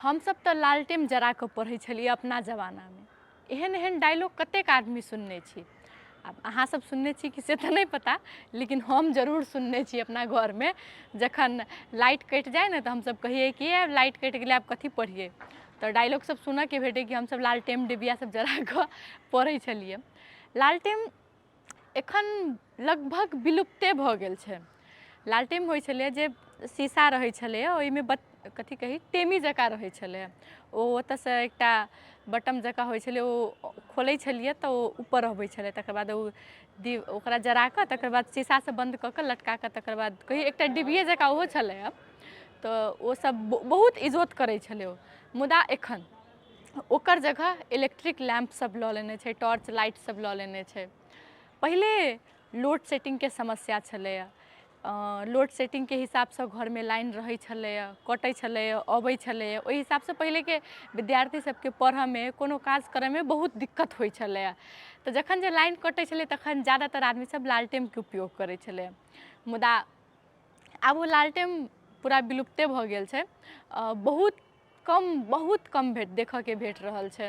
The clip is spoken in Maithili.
हमसब तऽ लालटेम जरा कऽ पढ़ै छलियै अपना जमानामे। एहन एहन डायलॉग कतेक आदमी सुनने छी। आब अहाँ सब सुनने छी कि से तऽ नहि पता, लेकिन हम जरूर सुनने छी। अपना घरमे जखन लाइट कटि जाइ ने, तऽ हमसब कहियै कि लाइट कटि गेलै, आब कथी पढ़ियै? तऽ डायलॉग सब सुनऽके भेटै कि हमसब लालटेम डिबिया सब जरा कऽ पढ़ै छलियै। लालटेम एखन लगभग विलुप्ते भऽ गेल छै। लालटेम होइ छलै जे शीशा रहै छलैए, ओहिमे कथी कही, टेमी जकाँ रहै छलै। ओ ओतऽसँ एकटा बटम जकाँ होइ छलै, ओ खोलै छलियै तऽ ओ ऊपर अबै छलै। तकर बाद ओ ओकरा जरा कऽ, तकर बाद शीशासँ बन्द कऽ कऽ लटका कऽ, तकर बाद कही एकटा डिबिए जकाँ ओहो छलैए, तऽ ओसभ बहुत इजोत करै छलै ओ। मुदा एखन ओकर जगह इलेक्ट्रिक लैम्प सब लऽ लेने छै, टॉर्च लाइट सब लऽ लेने छै। पहिले लोड सेटिंगके समस्या छलैए। लोड सेटिंगके हिसाबसँ घरमे लाइन रहै छलैए, कटै छलैए, अबै छलैए। ओहि हिसाबसँ पहिलेके विद्यार्थी सबके पढ़ऽमे, कोनो काज करऽमे बहुत दिक्कत होइ छलैए। तऽ जखन जे लाइन कटै छलै, तखन जादातर आदमी सब लालटेमके उपयोग करै छलैए। मुदा आब ओ लालटेम पूरा विलुप्ते भऽ गेल छै। बहुत कम, बहुत कम देखऽके भेट रहल छै।